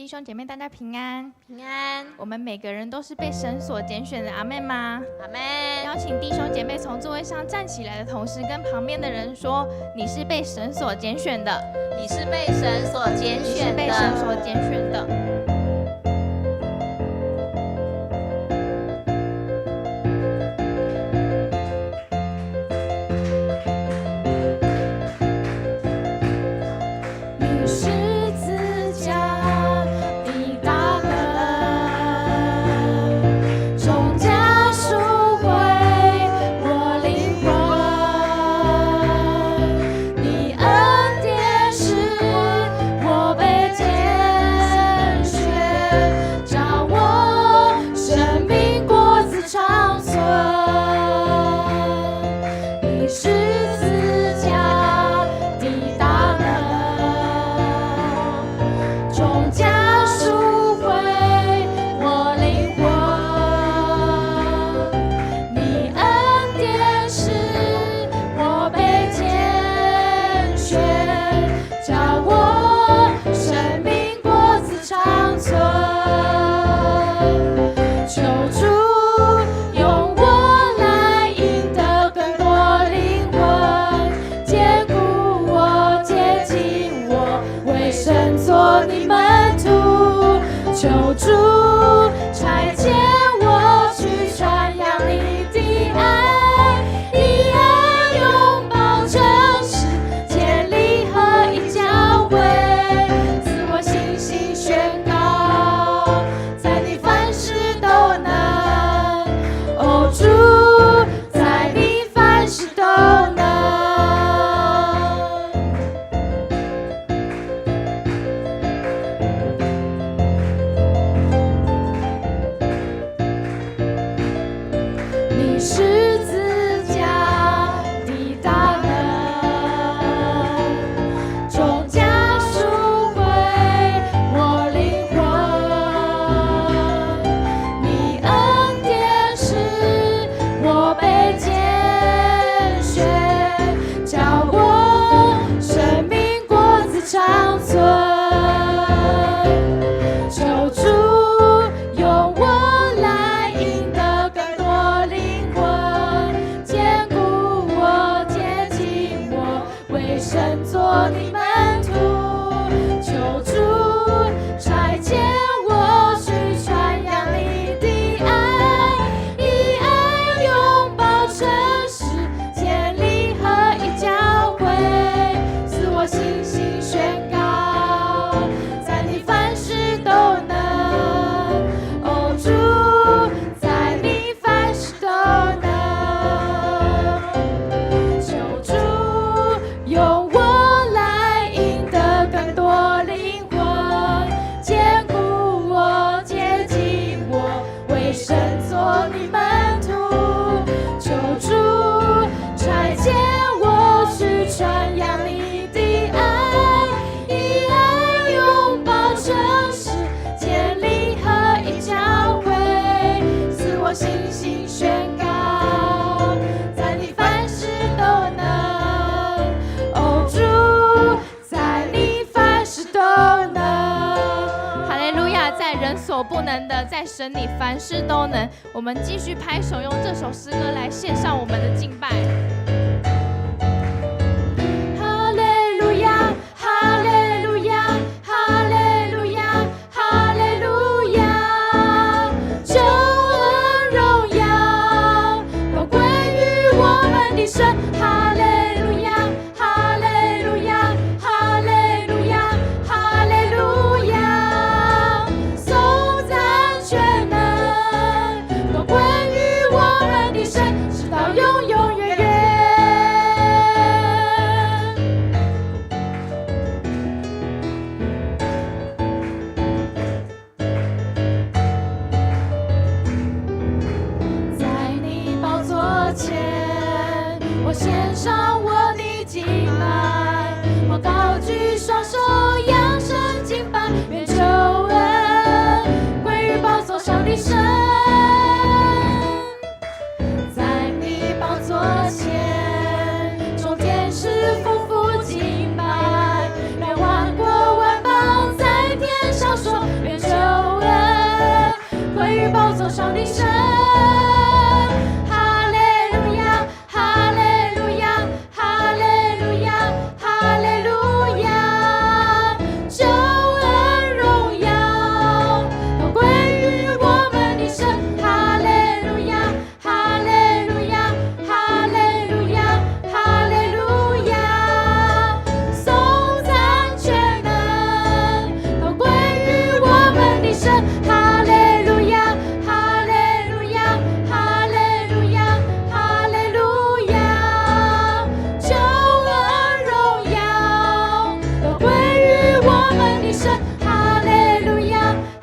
弟兄姐妹，大家平安。平安。我們每個人都是被神所揀選的，阿們嗎？阿們。邀請弟兄姐妹從座位上站起來的同時，跟旁邊的人說：你是被神所揀選的。你是被神所揀你是選被神所的。揀選的。你十字架的大能，重價贖回我靈魂。你恩典使我被揀選，叫我生命果子長存。你十字架的大能，重價贖回我靈魂。你恩典使我被揀選，叫我生命果子長存。求主用我來贏得更多靈魂，堅固我，潔淨我，為神做你門徒。求主差遣我去傳揚你的愛，以愛擁抱誠實，建立合一教會，賜我信心宣告，在你凡事都能。哦，主，在你凡事都能。你十字架的大能，重價贖回我靈魂。你恩典使我被揀選，叫我生命果子長存。求主用我來贏得更多靈魂，堅固我，潔淨我，為神做你門徒。求主差遣我去傳揚你的愛，以愛擁抱誠實，建立合一教會，賜我信心宣告，在你凡事都能。哦，主，在你凡事都能。求主用我來贏得更多靈魂，堅固我，潔淨我，為神做你門徒。求主差遣我去傳揚你的愛，以愛擁抱誠實，建立合一教會，賜我信心宣告，在你凡事都能。哦，主，在你凡事都能。哈利路亞，在人所不能的，在神裡凡事都能。我們繼續拍手，用這首詩歌來獻上我們的敬拜。哈利路亞，哈利路亞，哈利路亞，哈利路亞，救恩榮耀都歸於我們的神。哈利路亞，哈利路亞，哈利路亞，哈利路亞，頌讚權能都歸於我們的神，直到永永遠遠。在你寶座前，我獻上我的敬拜，我高舉雙手揚聲敬拜，願救恩歸於寶座上的神。在你寶座前，眾天使俯伏敬拜，讓萬國萬邦在天上說，座上的神。哈利路亞，哈利路亞，哈利路亞，哈利路亞，救恩榮耀都歸於我們的神。哈利路亞，哈利路亞，哈利路亞，哈利路亞，頌讚權能都歸於我們的神。哈利路亞，哈利路亞，哈利路亞，哈利路亞，救恩榮耀都歸於我們的神。哈利路亞，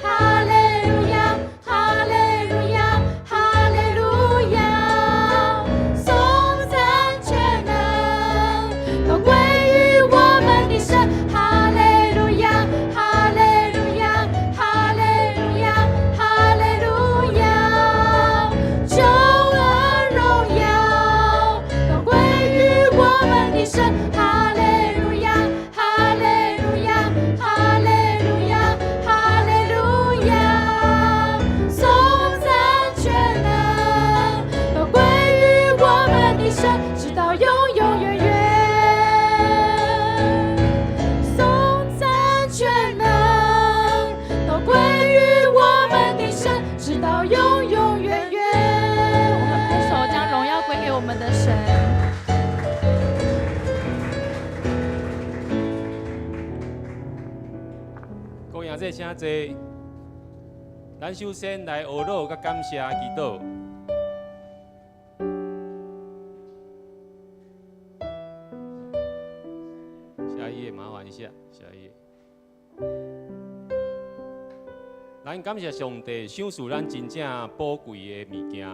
哈利路亞，哈利路亞，哈利路亞，頌讚權能都歸於我們的神。哈利路亞，哈利路亞，哈利路亞，哈利路亞，救恩榮耀都歸於我們的神。哈利路亞，哈利路亞，哈利路亞，哈利路亞，頌讚權能都歸於我們的神，直到永永遠遠。頌讚權能都歸於我們的神，直到永永遠遠。我們拍手，將榮耀歸給我們的神。各位兄弟請坐。咱首先來呵咾佮感謝祈禱。下一頁麻煩一下，下一頁。咱感謝上帝賞賜咱真正寶貴的物件，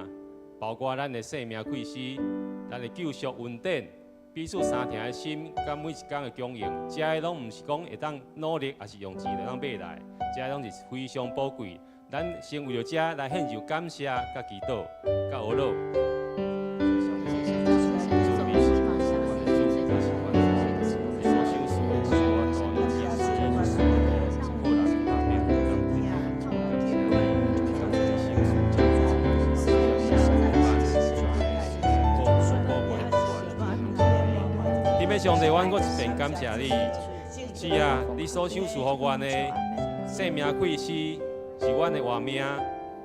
包括咱的生命氣息、咱的救贖恩典、彼此相疼的心，佮每一工的供應，這个攏毋是講會當努力，抑是用錢就當買來，這個攏是非常寶貴。咱先為著這來獻上感謝、佮祈禱、佮呵咾。主，你是阮的主，你是阮的王，你所賞賜的是阮大恩賜，好人的打拼，感謝感謝賞賜這寶貴的。天父上帝，阮閣一遍感謝你。是啊，你所賞賜予阮的生命氣息是阮的活命，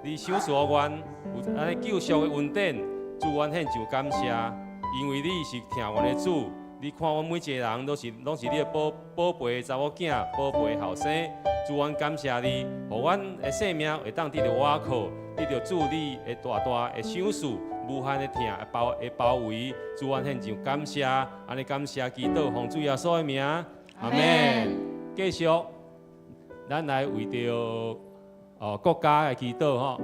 你賞賜予阮有按呢救贖的恩典，主，阮獻上感謝，因為你是疼阮的主，你看阮每一個人攏是你的寶寶貝的查某囝、寶貝的後生，主，阮感謝你，予阮的生命會當得著倚靠，得著主你的大大的賞賜，無限的疼的包的包圍，主，阮獻上感謝，按呢感謝祈禱，奉主耶穌的名，阿們。繼續，咱來為著國家來祈禱吼，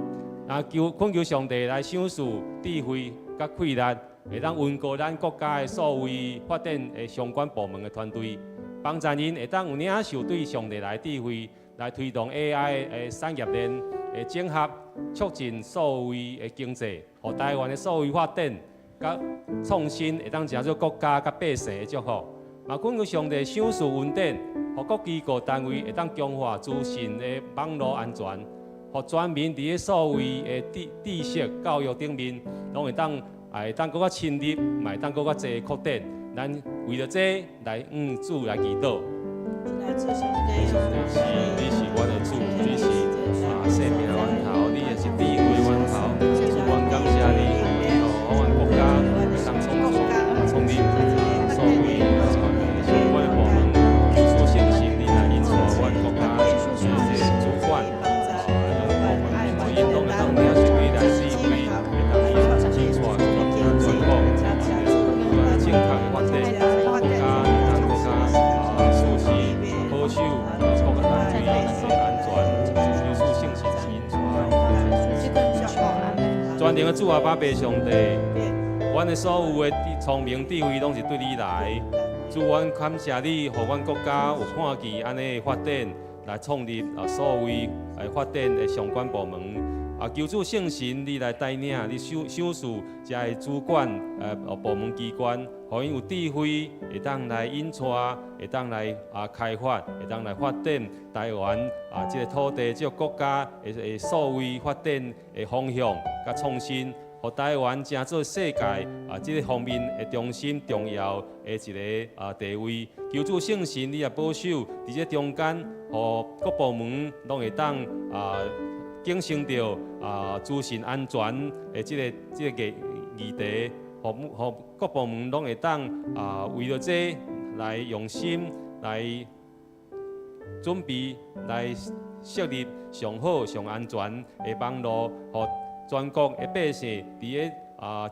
啊求懇求上帝來賞賜智慧佮氣力，會當穩固咱國家的數位發展的相關部門的團隊，幫助𪜶會當有領受對上帝來智慧，來推動 AI 的產業鏈的整合，促進數位的經濟，予台灣的數位發展佮創新會當成做國家佮百姓的祝福。嘛，懇求上帝賞賜恩典，予各機構單位會當強化資訊的網路安全，予全民佇咧數位的知識教育頂面，攏會當閣較深入，嘛會當閣較濟擴展。咱為著這來向主來祈禱。是，你是阮的主，你是生命源頭，你也是智慧源頭。主，阮感謝你，予阮國家會當創造、創立數位相關的部門，求主聖神，你來引帶阮國家的這個主管，咱部門，予𪜶攏會當領受你來智慧，會當引帶全國正確的發展，國家會當閣較舒適保守各個單位的安全，求主聖神引帶。全能的主阿爸父上帝，阮的所有的聰明智慧攏是對你來。主，阮感謝你，予阮國家有看見按呢發展，來創立數位來發展的相關部門。啊，求主聖神，你來帶領，你賞賞賜遮个主管部門機關，予𪜶有智慧，會當來引帶，會當來開發，會當來發展台灣這个土地，這个國家的數位發展的方向佮創新，予台灣成做世界這个方面的中心重要的一个地位。求主聖神，你也保守佇這中間，予各部門攏會當謹慎著資訊安全的這個議題，予各部門攏會當為著這來用心來準備，來設立上好、上安全的網路，予全國的百姓佇咧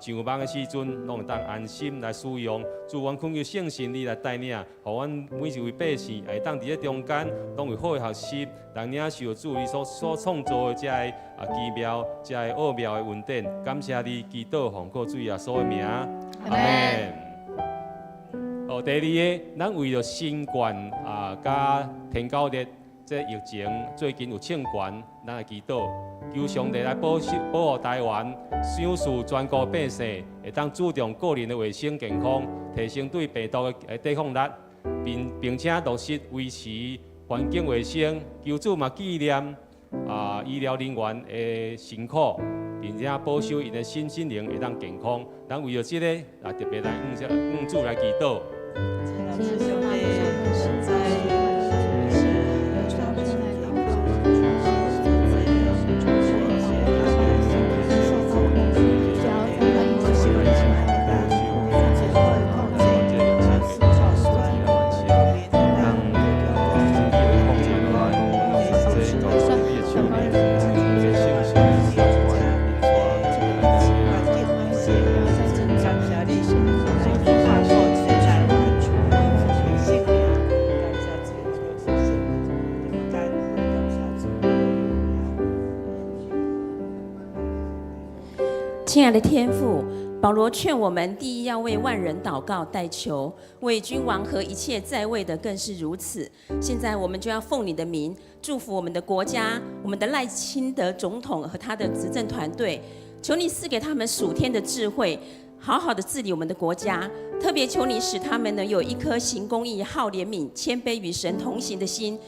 上網的時陣，攏會當安心來使用。主，阮懇求聖神你來帶領，予阮每一位百姓會當佇這中間，攏有好的學習，來領受主你所創造的這个奇妙、這个奧妙的恩典。感謝你，祈禱奉靠主耶穌的名，阿們。好，第二个，咱為著新冠佮天狗熱這疫情最近有衝懸，咱來祈禱，求上帝來保守保護台灣，賞賜全國百姓會當注重個人的衛生健康，提升對病毒的抵抗力，並且落實維持環境衛生。求主嘛紀念醫療人員的辛苦，並且保守𪜶的身心靈會當健康。咱為著這個特別來向主來祈禱。親愛的天父，保羅勸我們，第一要為萬人禱告代求，為君王和一切在位的更是如此。現在我們就要奉你的名祝福我們的國家，我們的賴清德總統和他的執政團隊，求你賜給他們屬天的智慧，好好的治理我們的國家。特別求你使他們能有一顆行公義、好憐憫、謙卑與神同行的心。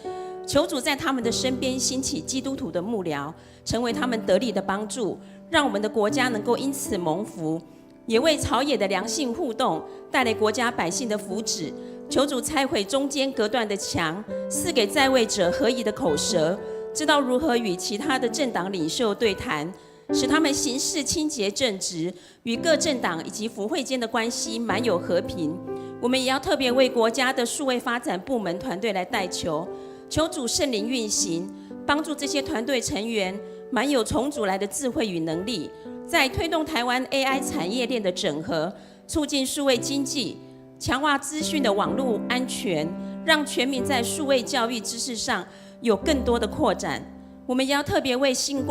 求主在他們的身邊興起基督徒的幕僚，成為他們得力的幫助，讓我們的國家能夠因此蒙福，也為朝野的良性互動帶來國家百姓的福祉。求主拆毀中間隔斷的牆，賜給在位者合宜的口舌，知道如何與其他的政黨領袖對談，使他們行事清潔正直，與各政黨以及府會間的關係滿有和平。我們也要特別為國家的數位發展部門團隊來代求，求主聖靈運行，幫助這些團隊成員滿有從主來的智慧與能力，在推動台灣 AI 產業鏈的整合，促進數位經濟，強化資訊的網絡安全，讓全民在數位教育知識上有更多的擴展。我們也要特別為新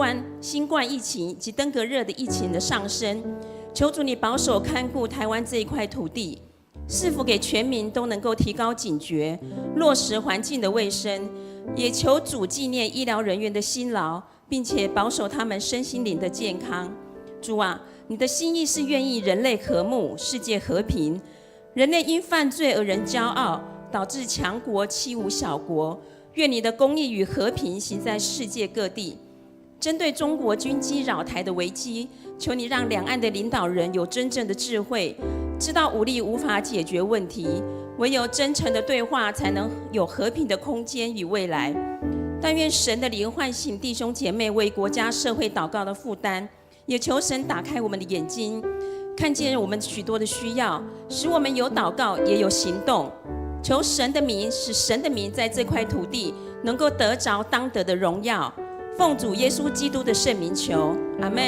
冠疫情及登革熱的疫情的上升，求主你保守看顧台灣這一塊土地，賜福給全民都能夠提高警覺，落實環境的衛生，也求主紀念醫療人員的辛勞，並且保守他們身心靈的健康。主啊，你的心意是願意人類和睦，世界和平。人類因犯罪而人驕傲，導致強國欺侮小國。願你的公義與和平行在世界各地。針對中國軍機擾台的危機，求你讓兩岸的領導人有真正的智慧，知道武力無法解決問題，唯有真誠的對話才能有和平的空間與未來。但願神的靈喚醒弟兄姐妹為國家社會禱告的負擔，也求神打開我們的眼睛，看見我們許多的需要，使我們有禱告也有行動。求神的名，使神的名在這塊土地能夠得着當得的榮耀。奉主耶穌基督的聖名求，阿們。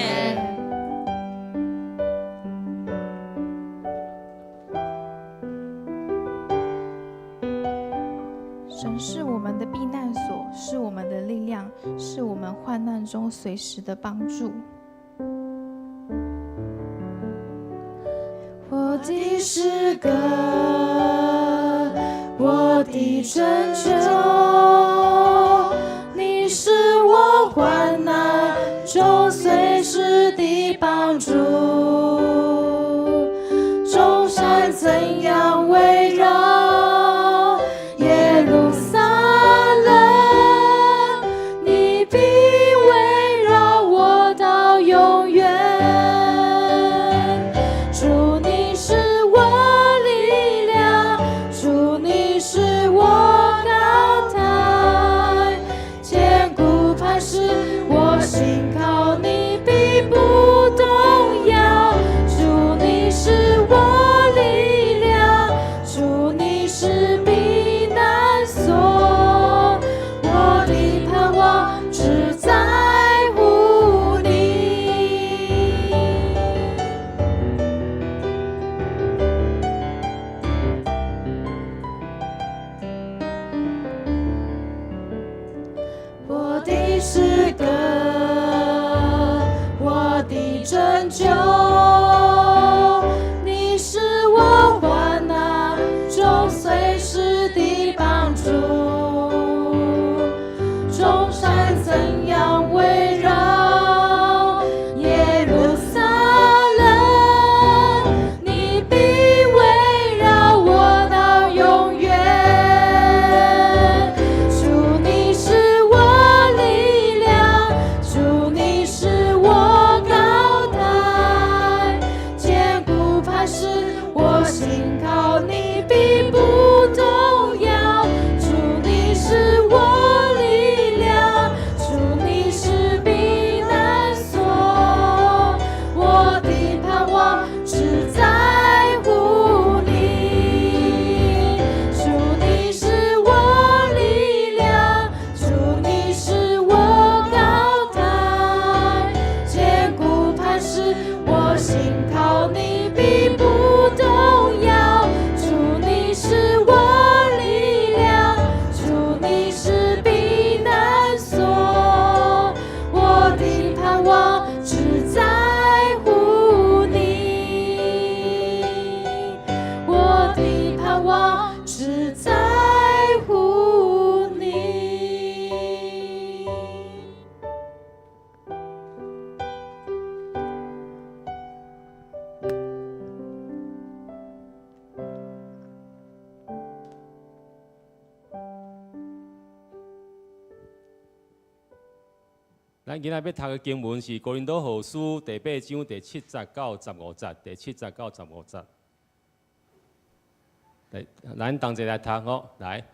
神是我們的避難所，是我們的力量，是我們患難中隨時的幫助。我的詩歌，我的拯救，你是我患難中。眾山怎樣圍繞耶路撒冷，你必圍繞我到永遠。主，你是我力量，主，你是我高臺，堅固磐石，我心靠你必不動搖。主，你是我力量，主，你是避難所，我的盼望只在乎你。我的詩歌，我的拯救，你是我患難中隨時的幫助。眾山怎樣圍繞耶路撒冷，你必圍繞我到永遠。主，你是我力量，主，你是我高臺，堅固磐石，我心靠你必不動搖。主，你是我力量，主，你是避難所，我的盼望只在乎你。主，你是我力量，主，你是我高臺，堅固磐石，我心靠你必不動搖。主，你是我力量，主，你是避難所，我的盼望只在乎你，我的盼望只在乎你。咱今仔欲讀的經文是《哥林多後書》第八章第七節到十五節，第七節到十五節。來，咱同齊來讀吼，來，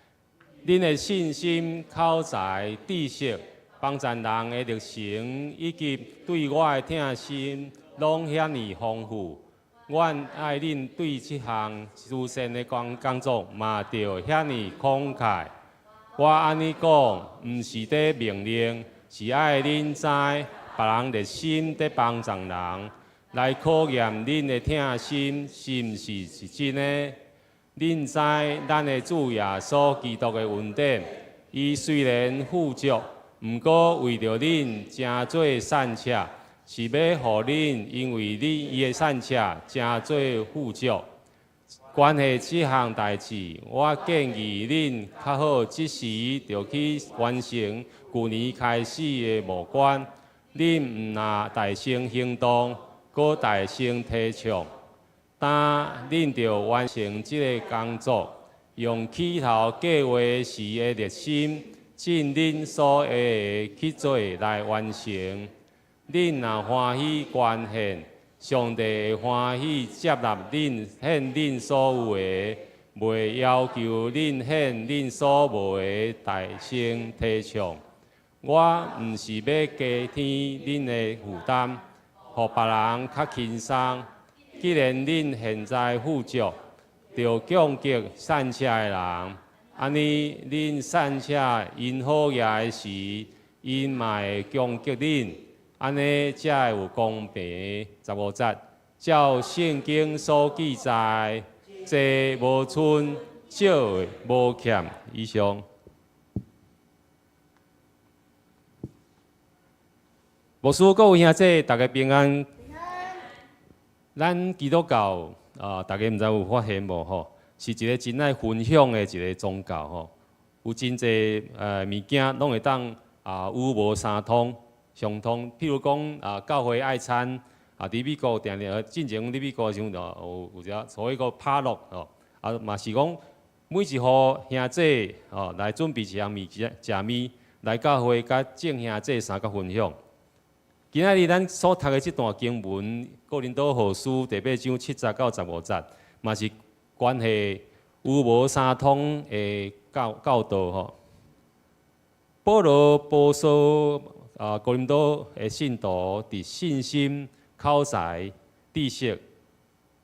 恁的信心、口才、知識、幫贊人的熱誠，以及對我的疼心，攏遐爾豐富。阮愛恁對這項慈善的工作嘛，著遐爾慷慨。我按呢講，毋是佇命令，是愛恁知，別人熱心佇幫助人，來考驗恁的疼心是毋是是真的。恁知咱的主耶穌基督的恩典，伊雖然富足，毋過為著恁成做散赤，是欲予恁因為恁伊的散赤成做富足。關係這項代誌，我建議恁較好這時就去完成舊年開始的募捐。恁毋若大聲行動，閣大聲提倡，當恁著完成這个工作，用起頭計劃時的熱心，盡恁所會的去做來完成。恁若歡喜捐獻，上帝會歡喜接納恁獻恁所有的，袂要求恁獻恁所無的大聲提倡。我毋是欲加添恁的負擔，予別人較輕鬆。既然恁現在富足，著供給散赤的人，按呢恁散赤𪜶好額的時，𪜶嘛會供給恁，按呢才會有公平。十五節，照聖經所記載，濟無賰，少的無欠。以上。牧師，各位兄弟，大家平安。咱基督教啊，大家毋知有發現無吼？是一個真愛分享的一個宗教吼。有真濟物件攏會當啊，有無相通相通。譬如講啊，教會愛餐啊，佇美國定定進前佇美國的時陣，有一個所謂個 potluck 吼，啊嘛是講每一戶兄弟吼來準備一項物食食物來教會，佮眾兄弟相佮分享。今仔日咱所讀的這段經文，《哥林多後書》第八章七節到十五節，嘛是關係有無相通的教導吼。保羅保守啊，哥林多的信徒佇信心、口才、知識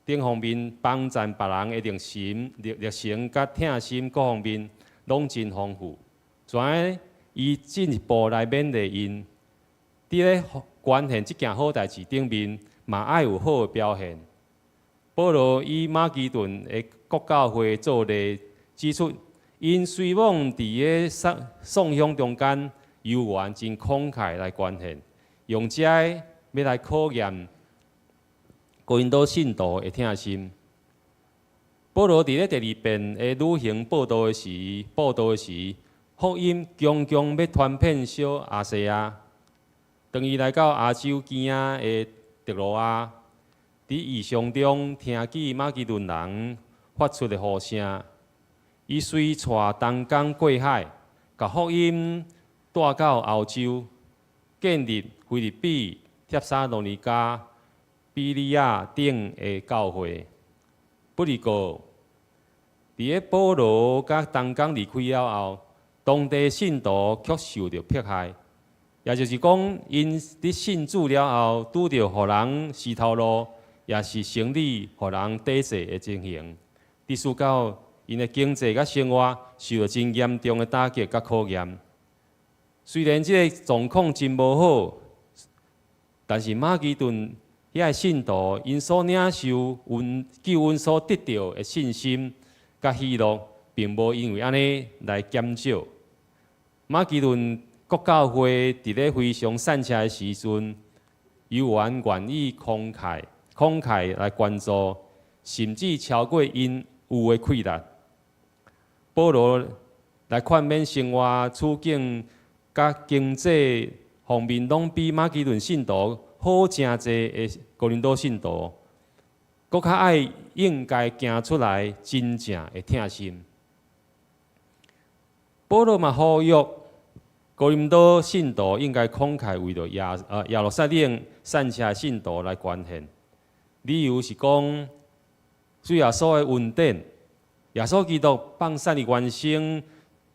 等方面幫贊別人的熱心、熱誠佮疼心各方面攏真豐富。怎呢？伊進一步來勉勵𪜶，佇咧捐獻這件好代誌頂面，嘛愛有好的表現。保羅以馬其頓的各教會做例，指出𪜶雖罔佇咧送鄉中間，猶原真慷慨來捐獻，用這个欲來考驗哥林多信徒的疼心。保羅佇咧第二遍的旅行佈道的時，福音強強欲傳遍小亞細亞。當伊來到亞洲邊仔的特羅亞，佇異象中聽見馬其頓人發出的呼聲，伊隨帶同工過海，共福音帶到歐洲，建立腓立比、帖撒羅尼迦、比利亞等的教會。不過，佇咧保羅佮同工離開了後，當地信徒卻受著迫害，也就是講，𪜶佇信主了後，拄著予人撕頭路，抑是生理予人抵制的情形，致使到𪜶的經濟佮生活受著真嚴重的打擊佮考驗。雖然這个狀況真無好，但是馬其頓遐个信徒，𪜶所領受救恩所得著的信心佮喜樂，並無因為按呢來減少。馬其頓各教會佇咧非常散赤的時陣，猶原願意慷慨來捐助，甚至超過𪜶有的氣力。保羅來勸勉生活處境佮經濟方面攏比馬其頓信徒好誠濟的哥林多信徒，閣較愛應該行出來真正的疼心。保羅嘛呼籲哥林多信徒應該慷慨為著耶路撒冷散赤信徒來捐獻。理由是講，主耶穌的恩典，耶穌基督放捨伊原生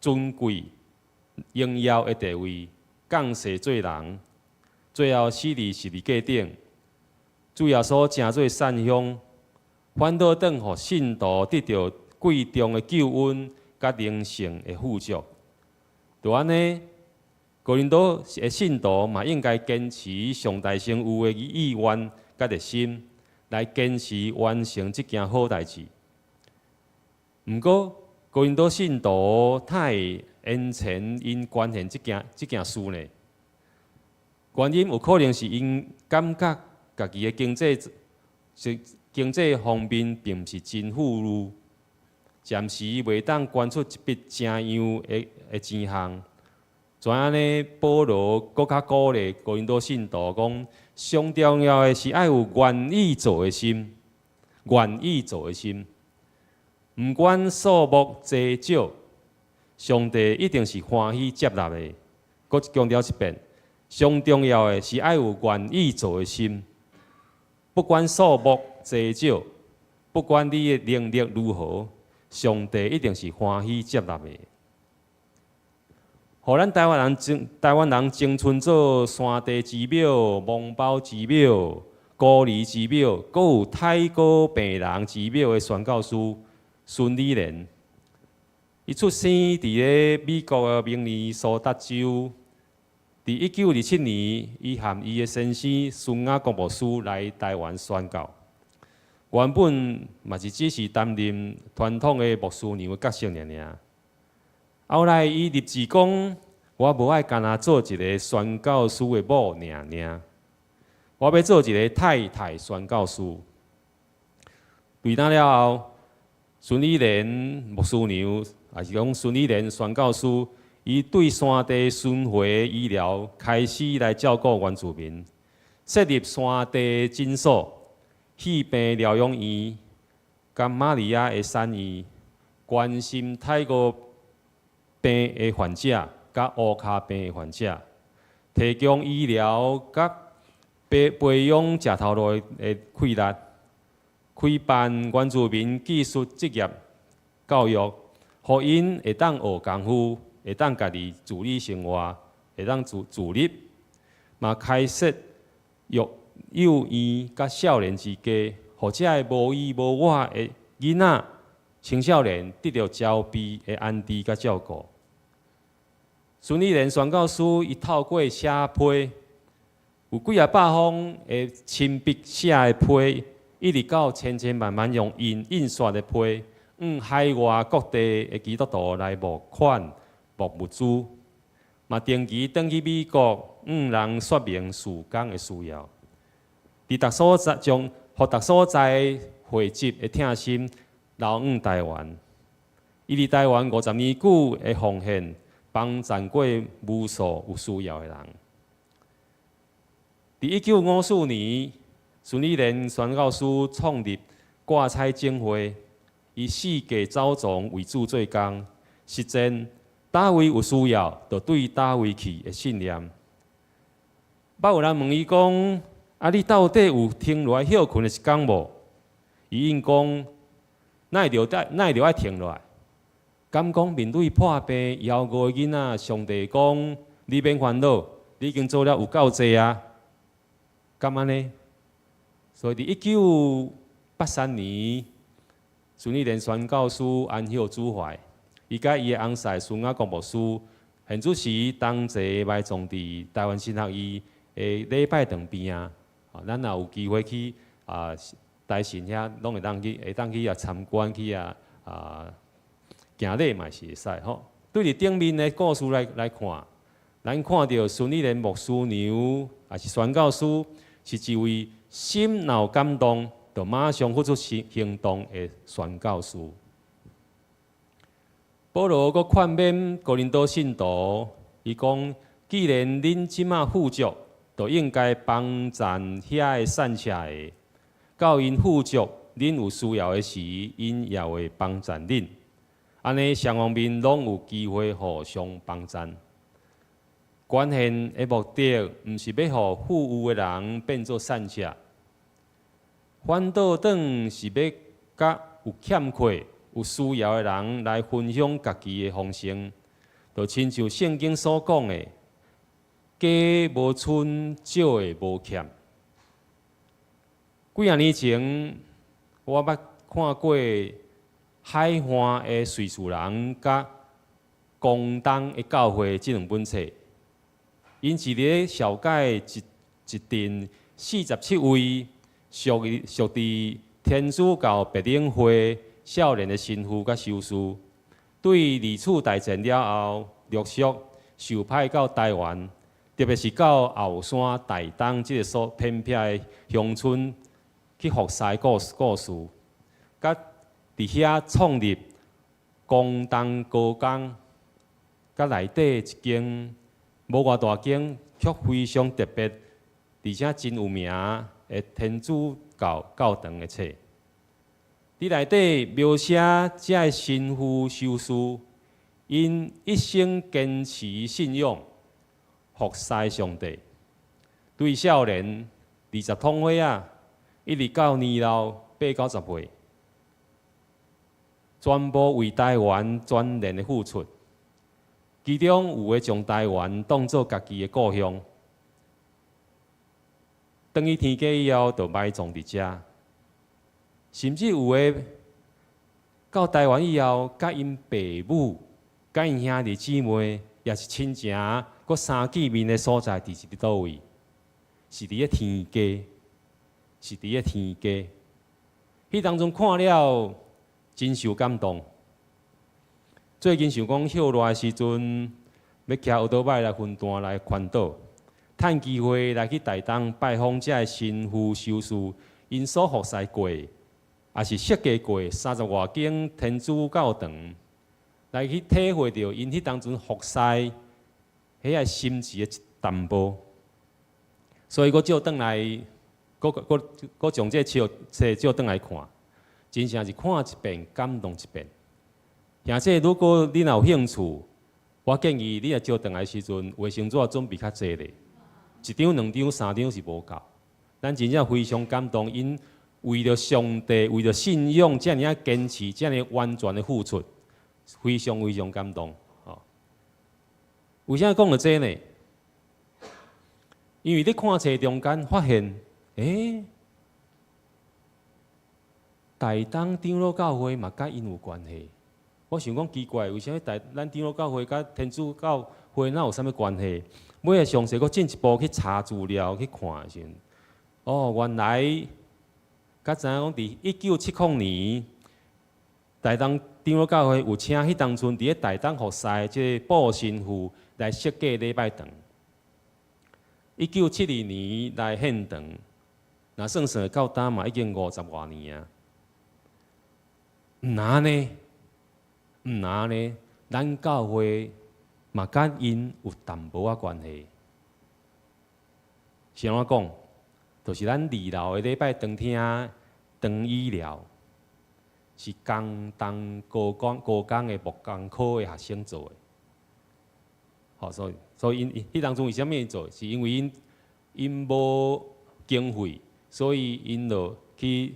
尊貴榮耀的地位，降世做人，最後死佇十字架頂。主耶穌成做散鄉，反倒轉予信徒得著貴重的救恩佮靈性的富足。就按呢，哥林多的信徒嘛應該堅持上大先有的意願佮熱心，來堅持完成這件好代誌。毋過，哥林多信徒哪會延遲𪜶捐獻這件事呢？原因有可能是𪜶感覺家己的經濟方面並毋是真富裕，暫時袂當捐出一筆誠樣的錢項。怎按呢？保羅閣較鼓勵哥林多信徒講，上重要的是愛有願意做的心，願意做的心，毋管數目濟少，上帝一定是歡喜接納的。閣強調一遍，上重要的是愛有願意做的心，不管數目濟少，不管你的能力如何，上帝一定是歡喜接納的。予咱台灣人稱稱做山地之廟、蒙包之廟、孤兒之廟，閣有太古病人之廟的宣教師孫理蓮，伊出生佇咧美國的明尼蘇達州。佇1927年，伊和伊的先生孫雅各牧師來台灣宣教。原本嘛是只是擔任傳統的牧師娘的角色爾爾。後來伊立志講：我無愛干焦做一个宣教師的某爾爾，我欲做一个太太宣教師。對那了後，孫理蓮牧師娘，抑是講孫理蓮宣教師，伊對山地巡迴醫療開始來照顧原住民，設立山地診所、戲病療養院、佮瑪利亞的產院，關心泰國病的患者、佮烏跤病的患者，提供醫療佮培養食頭路的氣力，開辦原住民技術職業教育，予𪜶會當學功夫，會當家己自理生活，會當自立。嘛開設育幼院佮少年之家，予遮个無依無倚的囡仔、青少年得著慈悲的安置佮照顧。孫理蓮宣教師伊透過寫批，有幾仔百封的親筆寫的批，一直到千千萬萬用印刷的批，向海外各地的基督徒來募款、募物資，嘛定期轉去美國，向人說明事工的需要。佇逐所在將予逐所在匯集的疼心流向台灣。伊佇台灣50年久的奉獻，幫贊過無數有需要的人。佇1954年，孫理蓮宣教師創立掛彩總會，以四界走傱為主做工，實踐佗位有需要，就對佗位去的信念。捌有人問伊講：啊，你到底有停落來歇睏的一工無？伊應講：哪會著愛停落來？敢講面對破病、枵餓的囡仔，上帝講你免煩惱，你已經做了有夠濟啊！敢按呢？所以佇1983年，孫理蓮宣教師安息主懷，伊佮伊的翁婿孫雅各牧師，現此時同齊埋葬佇台灣神學院的禮拜堂邊仔。咱若有機會去台神遐，攏會當去參觀去行禮嘛是會使吼。對佇頂面的故事來看，咱看著孫理蓮牧師娘，也是宣教師，是一位心若有感動，就馬上付出行動的宣教師。保羅閣勸勉哥林多信徒，伊講：既然恁這馬富足，就應該幫贊遐个散赤的，到𪜶富足，恁有需要的時，𪜶也會幫贊恁。按呢雙方面攏有機會互相幫贊。捐獻的目的，毋是欲予富有的人變做散赤，反倒轉是欲佮有欠缺、有需要的人來分享家己的豐盛，就親像聖經所講的：加無賰，少的無欠。幾仔年前，我捌看過海岸的瑞士人佮廣東的教會這兩本冊。𪜶是佇咧紹介一陣47位屬佇天主教白領會少年的神父佮修士，對二次大戰了後，陸續受派到台灣，特別是到後山台東這个所偏僻的鄉村去服侍故事，佮佇遐創立廣東高工，佮內底一間無偌大間，卻非常特別，而且真有名的天主教教堂的冊。佇內底描寫這个神父修士，𪜶一生堅持信仰，服侍上帝。對少年20通歲仔，一直到年老八九十歲，全部為台灣全然的付出。其中有的將台灣當做家己的故鄉，轉去天家以後，就埋葬佇遮。甚至有的到台灣以後，佮𪜶爸母、佮𪜶兄弟姊妹，抑是親情，閣相見面的所在，佇佗位？是佇咧天家，是佇咧天家。彼當陣看了，真受感動。最近想講歇熱的時陣，欲騎歐多擺來分段來環島，趁機會來去台東拜訪這个神父修士，𪜶所服侍過，也是設計過三十外間天主教堂，來去體會著𪜶彼當陣服侍彼个心志的一淡薄。所以閣借轉來，閣閣閣將這個冊借轉來看，真正是看一遍感動一遍。兄弟，如果你若有興趣，我建議你若借轉來時陣，衛生紙準備較濟咧，一張、兩張、三張是無夠。咱真正非常感動，𪜶為著上帝、為著信仰，遮爾仔堅持，遮爾完全的付出，非常非常感動。吼，為啥講著這呢？因為你看冊中間發現，台東長老教會嘛佮𪜶有關係。我想講奇怪，為啥物台咱長老教會佮天主教會哪有啥物關係？尾仔詳細閣進一步去查資料去看的時陣，哦，原來才知影講佇1970年，台東長老教會有請彼當陣佇咧台東服侍的這个布神父來設計禮拜堂。1972年來獻堂，若算算到今嘛已經五十外年啊。毋若呢？毋若呢？咱教會嘛佮𪜶有淡薄仔關係。是按怎講？就是咱二樓的禮拜堂廳長椅寮，是江東高工高工的木工科的學生做的。好，所以𪜶彼當陣為啥物做？是因為𪜶無經費，所以𪜶就去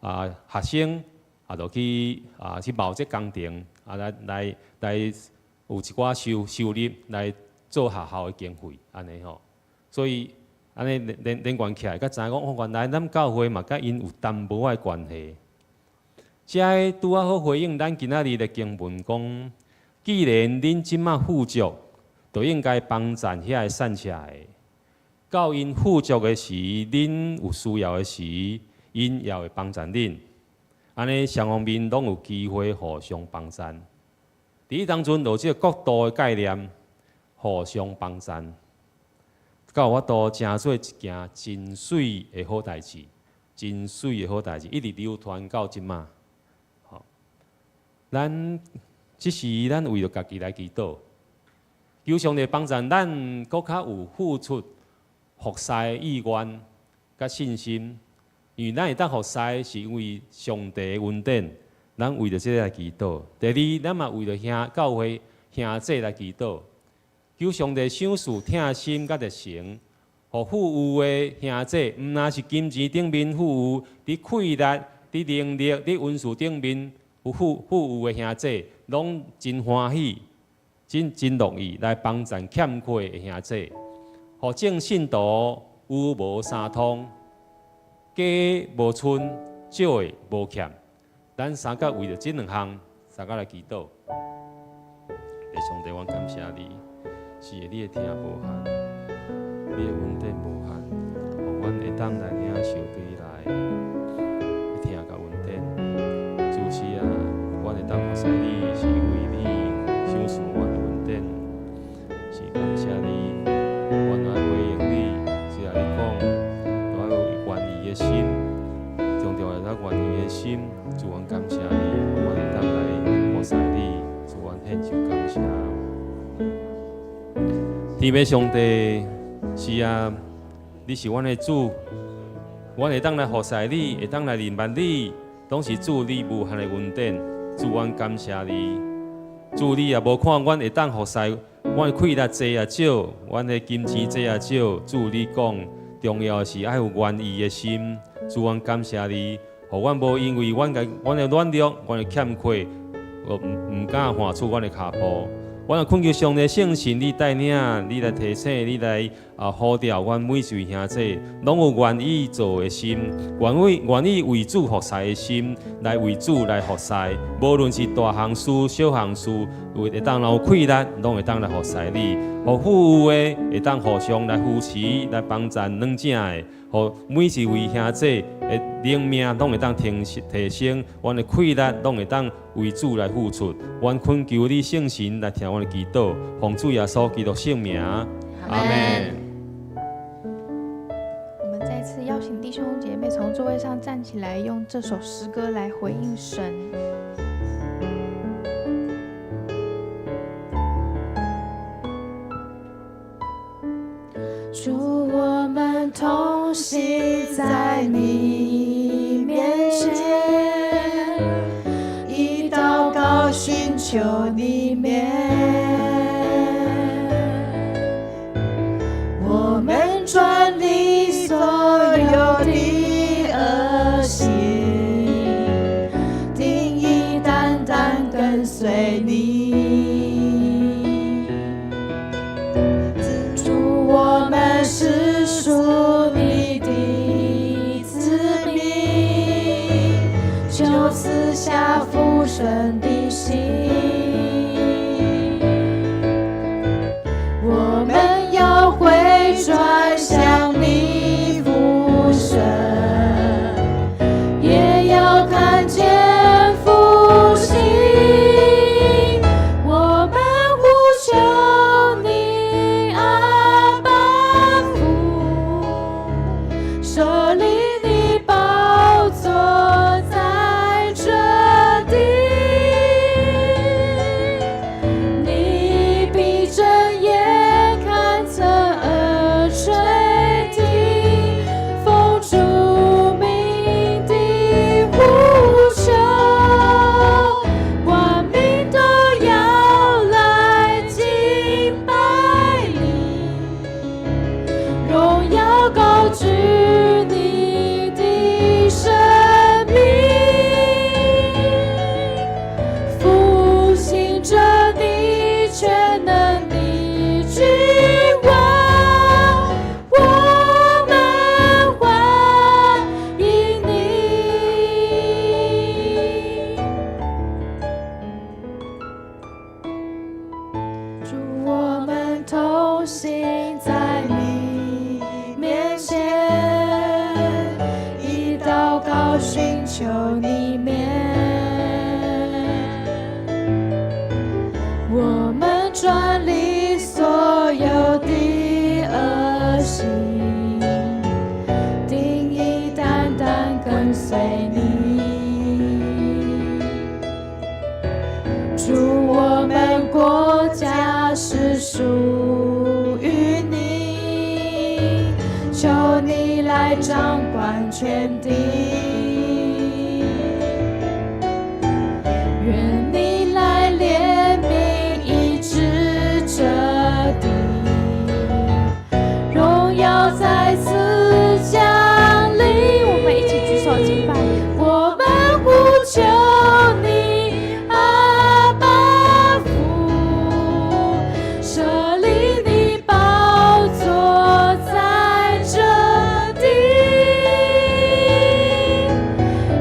啊學生啊就去啊去募這工程啊來來來有一寡收入來做學校的經費，按呢吼。所以按呢連連連貫起來，才知影講哦，原來咱教會嘛佮𪜶有淡薄仔的關係。這个拄仔好回應咱今仔日的經文講，既然恁這馬富足，就應該幫贊遐个散赤的。到𪜶富足的時，恁有需要的時，𪜶也會幫贊恁。按呢雙方面攏有機會互相幫贊。佇彼當陣，就有這個國度的概念，互相幫贊，才有法度成做一件真媠的好代誌，真媠的好代誌，一直流傳到這馬。吼，咱這是咱為著家己來祈禱，求上帝幫助咱，閣較有付出服侍的意願佮信心。因為咱會當服侍，是因為上帝的恩典，咱為著這个來祈禱。第二，咱嘛為著兄教會兄弟來祈禱，求上帝賞賜疼心佮熱誠，予富有的兄弟，毋但是金錢頂面富有，佇氣力、佇能力、佇恩賜頂面有富有的兄弟，攏真歡喜、真真樂意來幫贊欠缺的兄弟，予眾信徒有無相通，假無賰，少的無欠。咱三甲為著這兩項，三甲來祈禱。上帝，我感謝你，是的，你的疼無限，你的恩典無限，予阮會當來領受對你來的疼佮恩典。主是啊，阮會當服侍你，是因為你賞賜阮的恩典，是感謝你，阮愛回應你，只要你講，都愛有願意的心，重要的咱願意的心，主，阮感謝你，阮會當來服侍你，主，阮獻上感謝。天父上帝，是啊，你是阮的主，阮會當來服侍你，會當來認捌你，攏是主你無限的恩典。主，阮感謝你。主，你也無看阮會當服侍，阮氣力濟抑少，阮的金錢濟抑少。主，你講重要的是愛有願意的心。主，阮感謝你，予阮無因為阮的阮的軟弱、阮的欠缺，毋敢踏出阮的跤步。阮若懇求上帝聖神，你帶領，你來提醒，你來啊呼召阮每一位兄弟，攏有願意做的心，願意為主服侍的心，來為主來服侍。無論是大項事、小項事，有會當有氣力，攏會當來服侍你。予富有的會當互相來扶持、來幫贊軟弱的，予每一位兄弟的靈命攏會當提升，阮的氣力攏會當為主來付出。阮懇求你聖神來聽阮的祈禱，奉主耶穌基督聖名，阿們。我們再次邀請弟兄姐妹從座位上站起來，用這首詩歌來回應神。主，我們同行在你面前，以禱告尋求你面。我們轉離所有的惡行，定意單單跟隨你。主，我們是屬你的子民，求賜下服神的心。我們要回轉向你父神，也要看見復興。我們呼求你阿爸父，設立你寶座在這地，你必睜眼看側耳垂聽，奉主名的呼求，萬民都要來敬拜你，榮耀高舉你的聖名，復興這地全能的君王，我們歡迎你。主，我們同行在你面前，以禱告尋求你面。我們轉離所有的惡行，定意單單跟隨你。主，我們國家是屬於你，求你來掌管全地。願你來憐憫醫治這地，榮耀再次降臨。我們一起舉手敬拜。我們呼求你阿爸父，設立你寶座在這地，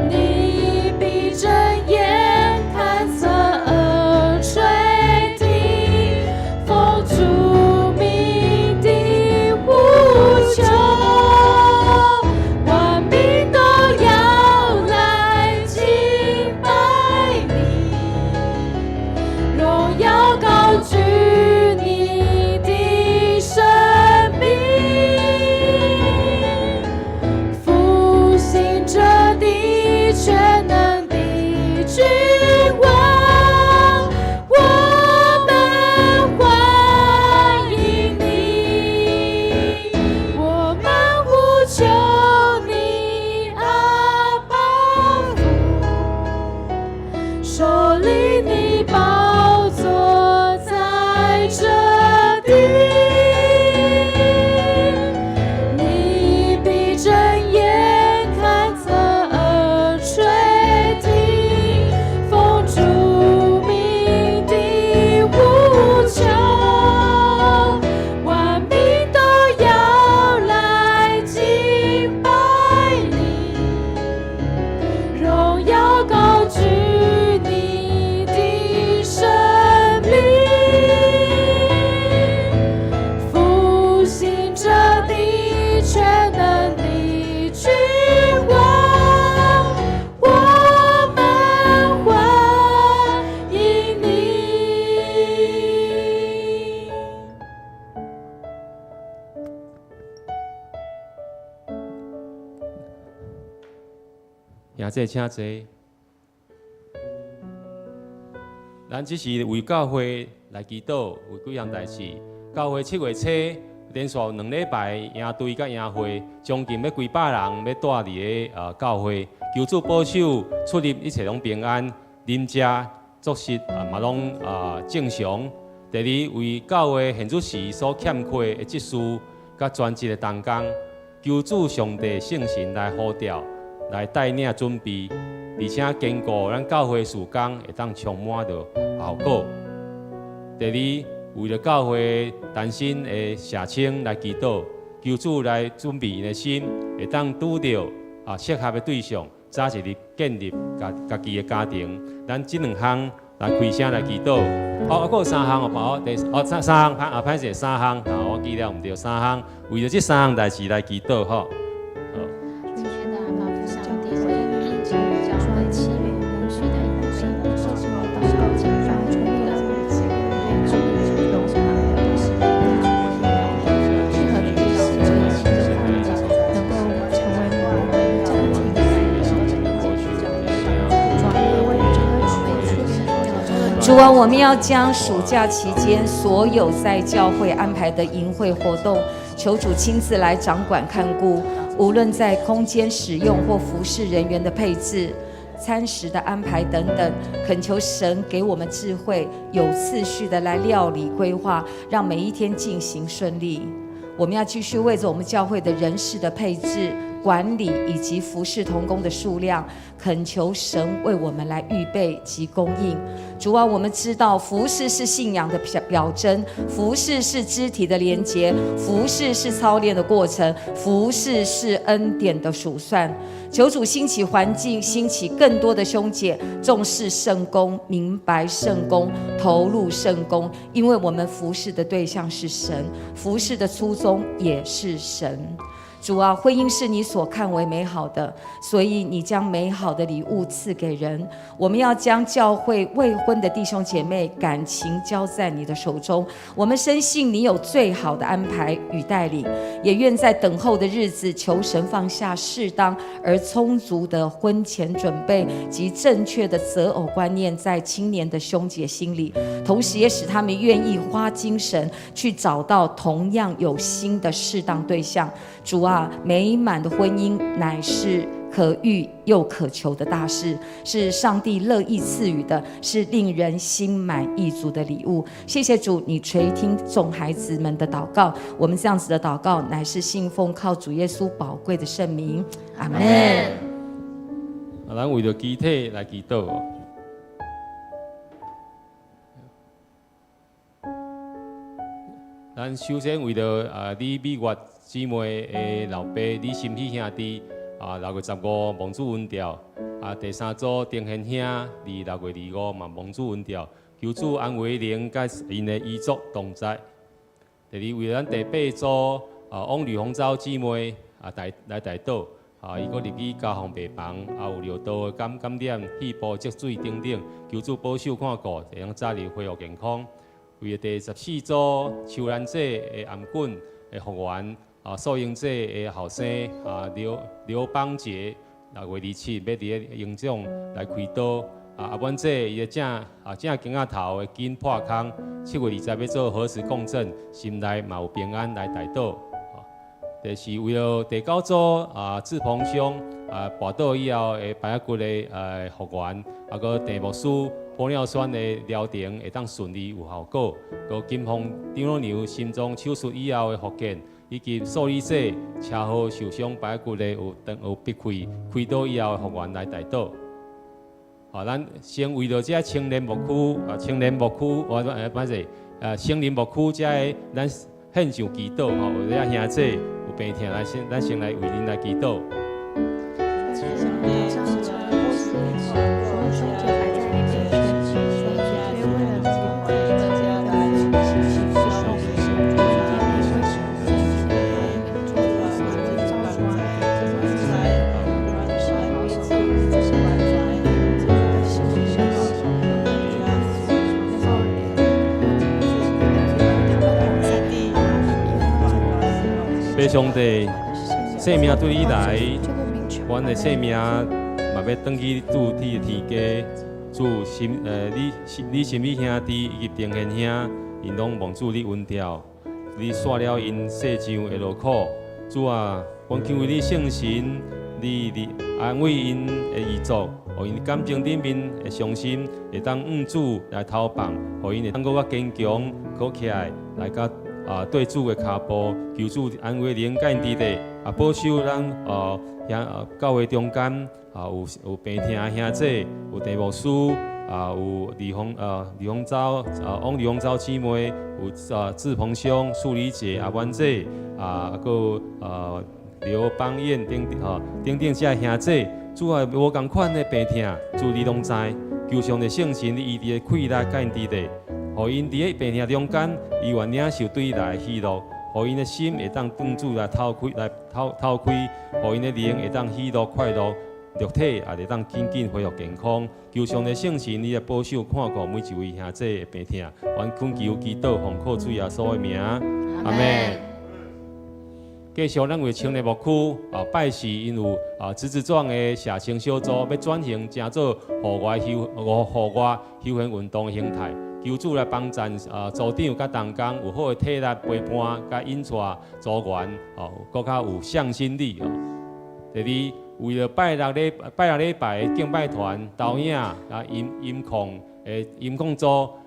你必睜眼看側耳垂聽，奉主名的呼求，萬民都要來敬拜你，榮耀高舉你的聖名，復興這地全能的君王，我們歡迎你，我們呼求你阿爸父，設立你寶座在這地，你必睜眼看側耳垂聽，奉主名的呼求，萬民都要來敬拜你，榮耀高舉你的聖名，復興這地全能的君王，我們歡迎你。兄弟，請坐。咱這是為教會來祈禱，為幾項代誌。教會7月初連續2禮拜營隊佮營會，將近欲幾百人欲蹛佇个教會，求主保守出入一切攏平安，飲食作息啊嘛攏正常。第二，為教會現此時所欠缺的執事佮專職的同工，求主上帝聖神來呼召，來帶領準備，而且堅固咱教會事工會當充滿著效果。第二，為著教會單身的社青來祈禱，求主來準備𪜶的心，會當拄著適合的對象，早一日建立家家己的家庭。咱這兩項來開聲來祈禱。哦，閣有三項哦，第哦三三項，歹勢三項，我記了毋對，三項，為著這三項代誌來祈禱吼。親愛的阿爸父上帝，為教會7月允許的營會，禱告敬拜，的主適合的儀式，能夠成為我們家庭。主啊，為這個主啊，我們要將暑假期間所有在教會安排的營會活動，求主親自來掌管看顧，無論在空間使用或服侍人員的配置、餐食的安排等等，懇求神給我們智慧，有次序的來料理規劃，讓每一天進行順利。我們要繼續為着我們教會的人事的配置、管理以及服侍同工的數量，懇求神為我們來預備及供應。主啊，我們知道服侍是信仰的表徵，服侍是肢體的連結，服侍是操練的過程，服侍是恩典的數算。求主興起環境，興起更多的兄姐，重視聖工，明白聖工，投入聖工，因為我們服侍的對象是神，服侍的初衷也是神。主啊，婚姻是你所看為美好的，所以你將美好的禮物賜給人。我們要將教會未婚的弟兄姐妹感情交在你的手中。我們深信你有最好的安排與帶領，也願在等候的日子，求神放下適當而充足的婚前準備及正確的擇偶觀念在青年的兄姐心裡，同時也使他們願意花精神去找到同樣有心的適當對象。主啊，美滿的婚姻乃是可遇又可求的大事，是上帝樂意賜予的，是令人心滿意足的禮物。謝謝主，你垂聽眾孩子們的禱告。我們這樣子的禱告，乃是信奉靠主耶穌寶貴的聖名。阿門。咱為著肢體來祈禱。咱首先為著李美月姊妹的老爸李心喜兄弟6月15蒙主恩召，第三組丁賢兄佇6月25嘛蒙主恩召，求主安慰靈佮𪜶的遺族同在。第二，為著咱第八組王呂紅昭姊妹代來代禱，伊閣入去加護病房，有尿道的感染、肺部積水等等，求主保守看顧，會用早日恢復健康。為著第14組邱蘭姐的頷頸的復原，素英姐的後生劉劉邦傑6月27欲佇咧榮總來開刀，阿滿姐伊的正肩仔頭的筋破空，7月20欲做核磁共振，心內嘛有平安來代禱。第是為著第九組志鵬兄跋倒以後的排骨的復原，閣鄭牧師玻尿酸的療程會當順利有效果，閣金鳳張老娘心臟手術以後的復健，以及素理姐車禍受傷排骨的有閉氣開刀以後的復原來代禱。咱先為著這青年牧區青年牧區，我歹勢，青年牧區遮的咱獻上祈禱吼，有遮兄弟有病痛，咱先來為恁來祈禱。父上帝，生命對你來，阮的生命嘛欲轉去主你的天家。主心，你心美兄弟以及丁賢兄，𪜶攏蒙主你恩召，你煞了𪜶世上的勞苦。主啊，阮敬畏你聖神，你安慰𪜶的遺族，予𪜶感情頂面的傷心，會當向主來投放，予𪜶會當閣較堅強，閣起來來佮對主的跤步，求主安慰靈佮𪜶佇咧，保守咱兄教會中間有病疼的兄姊，有鄭牧師，有李鳳昭翁李鳳昭姊妹，有志鵬兄、素麗姐、阿婉姐，閣有劉邦彦等等吼等等這兄姊，主啊，無仝款的病疼，主你攏知，求上帝聖神你醫治的氣力佮𪜶佇咧，予𪜶佇咧病疼中間，伊願領受對你來的喜樂，予𪜶的心會當向主來透開，來透透開，予𪜶的靈會當喜樂快樂。肉體也會當緊緊恢復健康。求上帝聖神，你來保守看顧每一位兄姊的病疼。阮懇求祈禱，奉靠主耶穌的名，阿們。繼續，咱為青年牧區拜四𪜶有侄子壯的社青小組，欲轉型成做戶外休閒運動的形態。求主來幫贊組長佮同工有好的體力陪伴，佮引帶組員哦，閣較有向心力哦。第二，為了拜六禮拜的敬拜團導演音控組，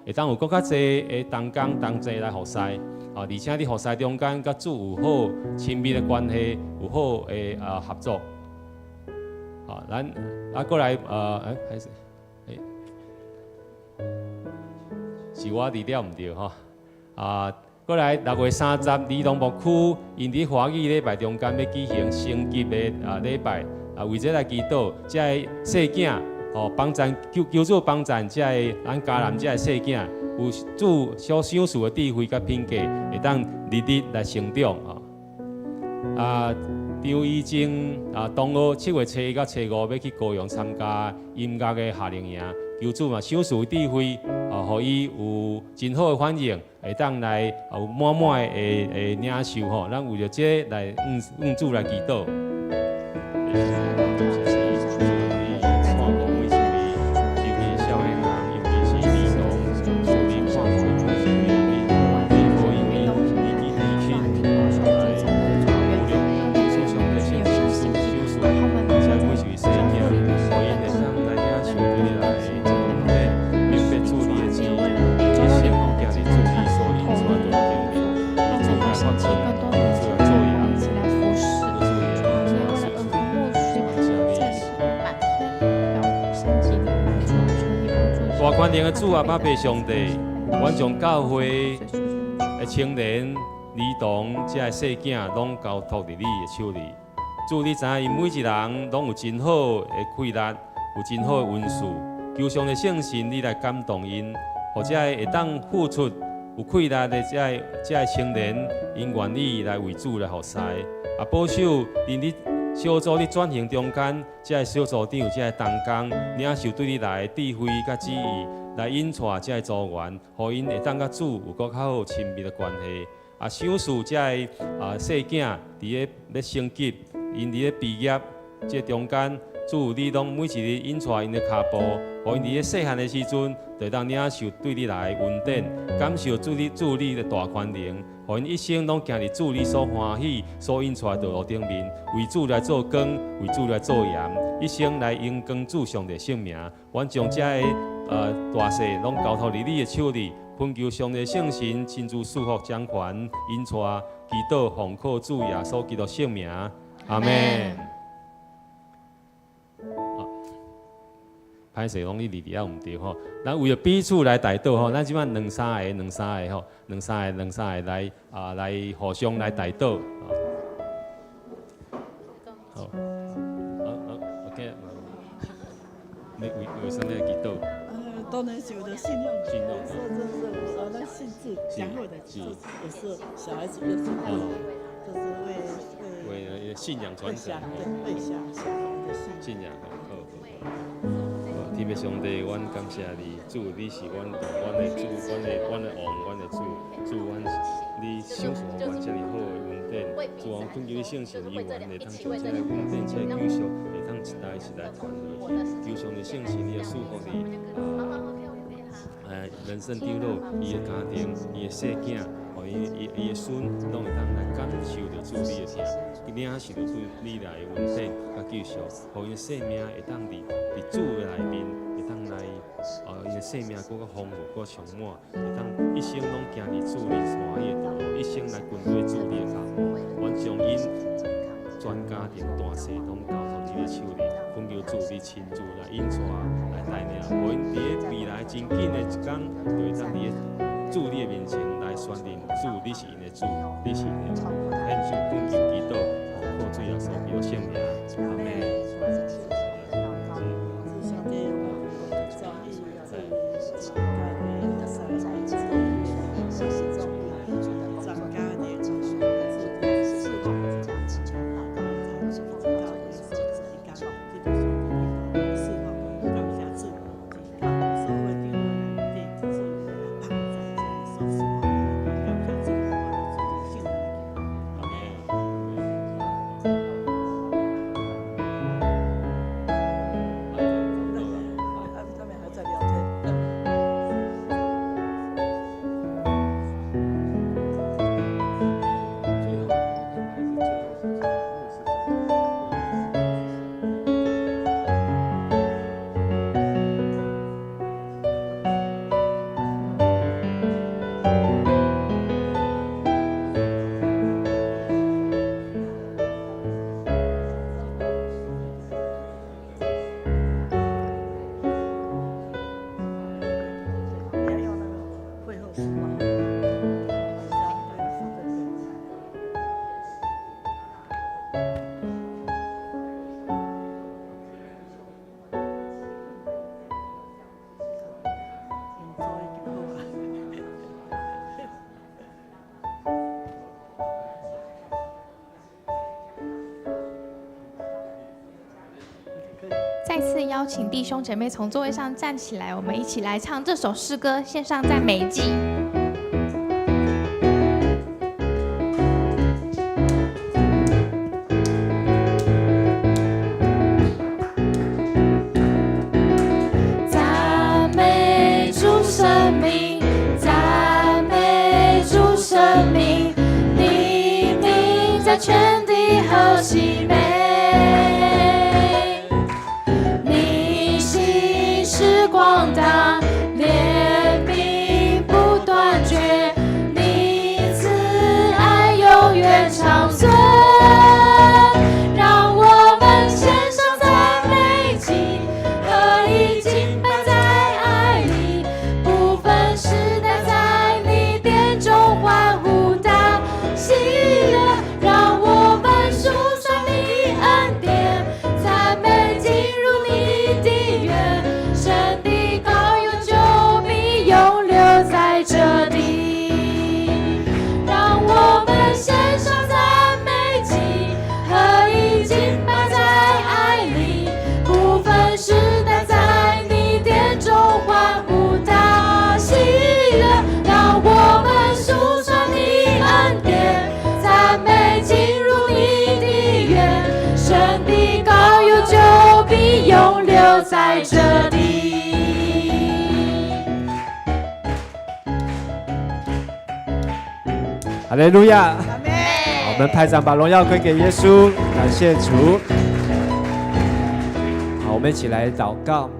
會當有閣較濟的同工同齊來服侍，而且佇服侍中間，佮主有好親密的關係，有好的合作。好，咱過來開始，是我佇了毋對吼，過來6月30兒童牧區，𪜶佇華語禮拜中間欲舉行升級的禮拜。為這來祈禱，這个細囝吼幫贊求求主幫贊，這个咱迦南這个細囝有主所賞賜的智慧佮品格，會當日日來成長吼。張以靜同學7月初一到初五欲去高雄參加音樂的夏令營，求主嘛賞賜智慧，予伊有真好的反應，會當來有滿滿的領受吼。咱為著這個來向主來祈禱。看顧每一位，尤其少年人，尤其是兒童，主你看顧每一位，你保佑𪜶，你去地去來無量主上帝聖神賞賜，這每一位細囝，予𪜶會當來領受對你來的恩典，明白主你的旨意，一生攏行佇主你所引帶的路頂面，為主來發光，為主來做鹽，主來大權能的主阿爸父上帝，阮將教會的青年、兒童，這个細囝，攏交託佇你的手裡。主，你知影𪜶每一人攏有真好的氣力，有真好的恩賜。求上帝聖神，你來感動𪜶，予這个會當付出有氣力的這个青年，𪜶願意來為主來服侍。保守𪜶佇小組佇轉型中間，這个小組長、這个同工領受對你來的智慧佮旨意，來引帶這个組員，予𪜶會當佮主有閣較好親密的關係。賞賜這个細囝佇咧欲升級，𪜶佇咧畢業這中間，主你攏每一日引帶𪜶的跤步，予𪜶佇咧細漢的時陣，就會當領受對你來的恩典，感受主你的大權能，予𪜶一生攏行佇主你所歡喜、所引帶的道路頂面，為主來做光，為主來做鹽，一生來榮光主上帝聖名。阮將這個大細攏交託佇你的手裡，懇求上帝聖神親自賜福掌權引帶，祈禱奉靠主耶穌基督聖名，阿們。歹勢講你字字毋對吼，咱為著彼此來代禱吼，咱這擺兩三个、兩三个吼，兩三個、兩三個來互相來代禱。好，好，OK，你為啥物來祈禱？當然是有的信仰，信仰，這是咱信主講過的，也是小孩子也是，就是為為信仰傳承，對，為小小孩的信仰，好好好。天父上帝，阮感謝你，主，你是阮阮的主，阮的王，阮的主，主，阮你賞賜予阮這麼好的恩典，主，阮懇求你聖神，伊願會當將這個恩典、這個救贖，會當一代一代傳落去。求上帝聖神，你來賜福你，人生長老，伊的家庭，伊的細囝，予予伊伊伊的孙攏會當來感受著主你的疼，領受著主你來的恩典佮救贖，予𪜶的生命會當佇佇主的內面，會當來，哦，𪜶的生命閣較豐富，閣充滿，會當一生攏行佇主你歡喜的道路，一生來跟隨主你的腳步。阮將𪜶全家庭大細攏交託佇你的手裡，懇求主你親自來引帶來帶領，予𪜶佇咧未來真緊的一天，就會當佇咧主你的面前來宣認主你是𪜶的主，你是𪜶的王。獻上懇求祈禱，奉靠主耶穌基督聖名，阿們。上帝，我們張家的四公，感謝主，所有的感謝主，主的聖靈。阿們。他們還在聊天。最後，我看還是最後是牧師講。要用那個會後書嘛？對對對。做已經好啊。再次邀請弟兄姐妹從座位上站起來，我們一起來唱這首詩歌，獻上讚美祭。讚美主聖名，讚美主聖名，你名在全地何其美！你心事廣大，憐憫不斷絕，你慈愛永遠長存。讓我們獻上讚美祭，合一敬拜在愛裡，不分世代，在你殿中歡呼大喜樂。讓我們數算你恩典，讚美進入你的院，神的膏油就必永留在這地。讓我們獻上讚美祭，合一敬拜在愛裡，不分世代，在你殿中歡呼大喜樂。讓我們數算你恩典，讚美進入你的院，神的膏油就必永留在這地。哈利路亞！我們拍掌，把榮耀歸給耶穌，感謝主。好，我們一起來禱告。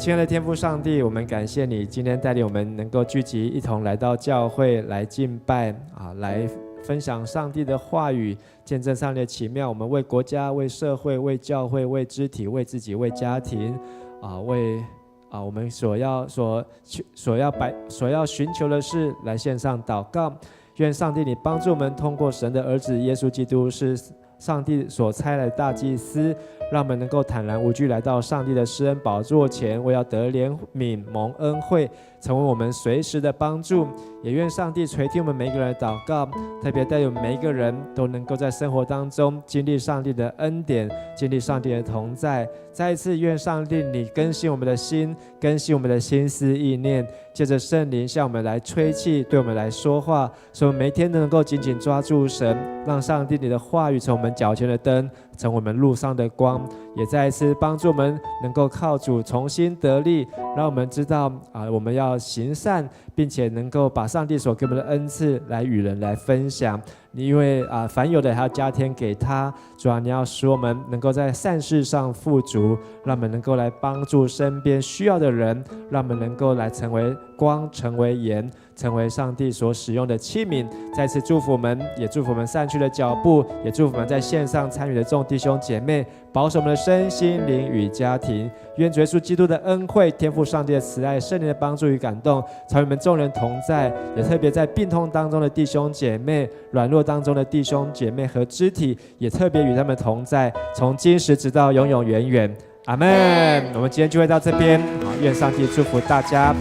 親愛的天父上帝，我們感謝你今天帶領我們能夠聚集一同來到教會來敬拜啊，來分享上帝的話語，見證上帝的奇妙。我們為國家、為社會、為教會、為肢體、為自己、為家庭啊，為啊我們所要所去所要擺所要尋求的事來獻上禱告。願上帝你幫助我們，通過神的兒子耶穌基督是上帝所差來的大祭司，讓我們能夠坦然無懼來到上帝的施恩寶座前，為要得憐憫、蒙恩惠，成為我們隨時的幫助。也願上帝垂聽我們每一個人的禱告，特別帶領每一個人都能夠在生活當中經歷上帝的恩典，經歷上帝的同在。再一次，願上帝你更新我們的心，更新我們的心思意念，借着聖靈向我們來吹氣，對我們來說話，使我們每天都能夠緊緊抓住神，讓上帝你的話語成我們腳前的燈，成我們路上的光。也再一次幫助我們能夠靠主重新得力，讓我們知道啊，我們要行善，並且能夠把上帝所給我們的恩賜來與人來分享。因為啊，凡有的還要加添給他。主啊，你要使我們能夠在善事上富足，讓我們能夠來幫助身邊需要的人，讓我們能夠來成為光，成為鹽，成為上帝所使用的器皿。再次祝福我們，也祝福我們散去的腳步，也祝福我們在線上參與的眾弟兄姐妹，保守我們的身心靈與家庭。願主耶穌基督的恩惠、天父上帝的慈愛、聖靈的幫助與感動，常與我們眾人同在。也特別在病痛當中的弟兄姐妹、軟弱當中的弟兄姐妹和肢體，也特別與他們同在，從今時直到永永遠遠。阿門。我們今天就會到這邊，好，願上帝祝福大家，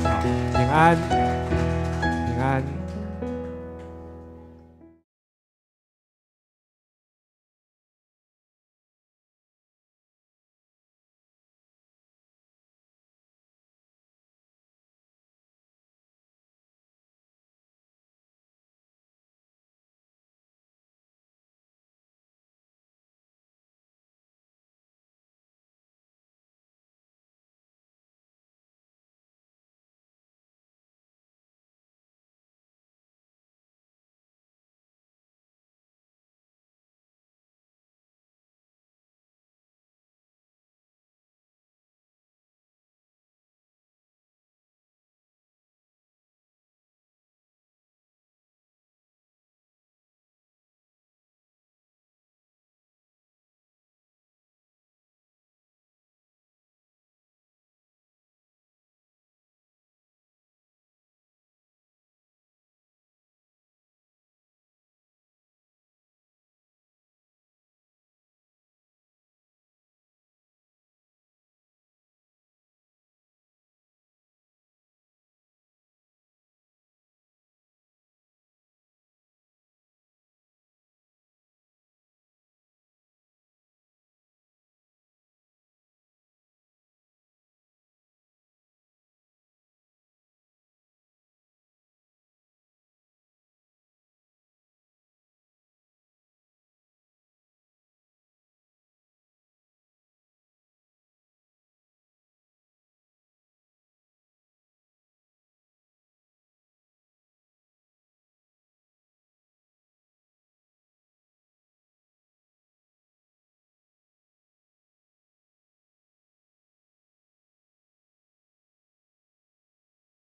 平安，平安。